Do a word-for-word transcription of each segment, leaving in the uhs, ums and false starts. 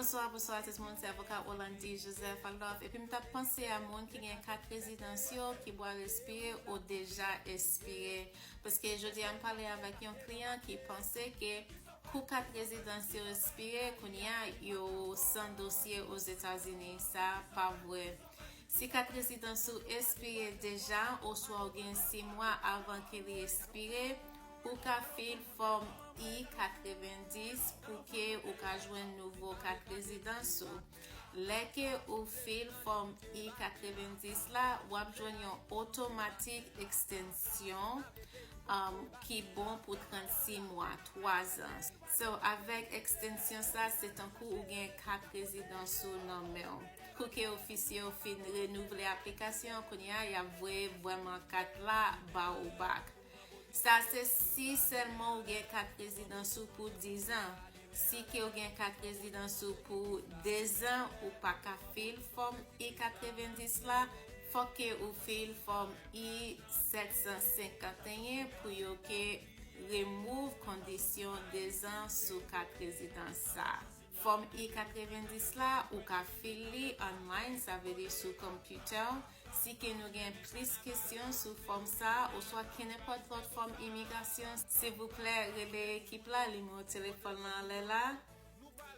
Bonswa, bonswa tout moun, se avoka Orlandy Joseph Adolphe. Epi m t ap panse a moun ki gen kat rezidans yo ki pral espire ou deja espire. Paske jodi a m pale avèk yon kliyan ki panse ke kou kat rezidans yo espire, kounye a yo san dosye Ozetazini. Sa pa vre. Si kat rezidans ou espire deja, oswa ou gen sis mwa avan ke li espire, ou ka fil fòm I katrevenndis pou ke ou ka jwenn nouvo kat rezidans ou. Lè ke ou fil fòm I katrevenndis la, w ap jwenn yon otomatik ekstensyon um, ki bon pou trannsis mwa, twa zan. So, avèk ekstensyon sa, se tankou ou gen kat rezidans ou nan men w. Kou ke ofisye yo fin renouvle aplikasyon, kounye a, y ap voye vrèman kat la ba ou back. Sa se si sèlman ou gen kat rezidans ou pou diz an. Si ke ou gen kat rezidans ou pou dezan, ou pa ka fil fòm I katrevenndis la, fòk ke ou fil fòm I sèt san senkanteyen pou yo ke remove kondisyon dezan sou kat rezidans sa. Fòm I katrevenndis la, ou ka fil li online, sa vle di sou konpitè. Si ke nou gen plis kesyon sou fòm sa, oswa kenenpòt lòt fòm imigrasyon, silvouplè, rele ekip la, nimewo telefòn nan anlè la.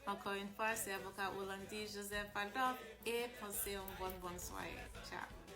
Encore une fois, c'est avocat Orlandy Joseph Adolphe et passez une bonne, bonne soirée. Ciao.